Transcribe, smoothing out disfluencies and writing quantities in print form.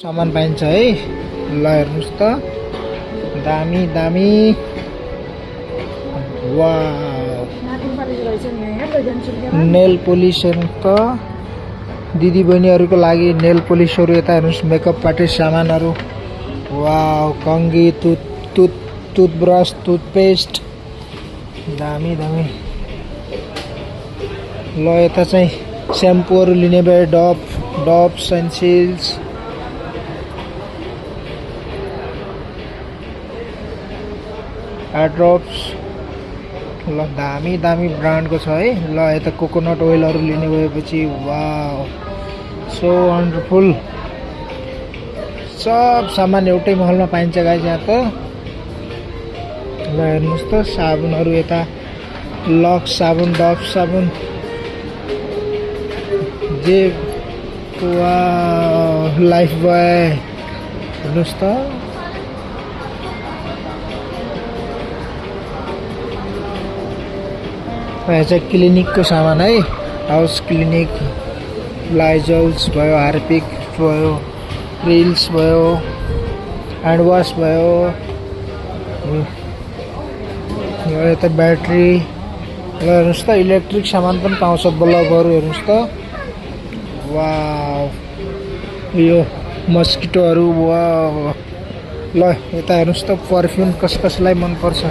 सामान पाइन्छ है। ल हेर्नुस् त, दामी दामी। वाउ, नेल पोलिसको दिदी बहिनीहरूको लागि नेल पोलिसहरू यता हेर्नुस्, मेकअप आर्टिस्ट सामानहरू। वाउ, कंघी, टुथब्रस, टुथपेस्ट, दामी दामी। ल यता चाहिँ स्याम्पूहरू लिने भए डभ सनसिल्क, ड्रप्स। ल दामी दामी ब्रान्डको छ है। ल यता कोकोनट ओइलहरू लिने भएपछि वाउ, सो वन्डरफुल। सब सामान एउटै महलमा पाइन्छ गाइस यहाँ त। ल हेर्नुहोस् त, साबुनहरू यता लक्स साबुन, डभ साबुन, जे वाउ, लाइफ बोय हेर्नुहोस् त। यहाँ चाहिँ क्लिनिकको सामान है, हाउस क्लिनिक, लाइजोल्स भयो, हार्पिक भयो, प्रिल्स भयो, ह्यान्ड वास भयो। यता ब्याट्री। ल हेर्नुहोस् त, इलेक्ट्रिक सामान पनि पाउँछ, बल्बहरू हेर्नुहोस् त। वाउ, यो मस्किटोहरू। वाउ, ल यता हेर्नुहोस् त, पर्फ्युम कसलाई मनपर्छ।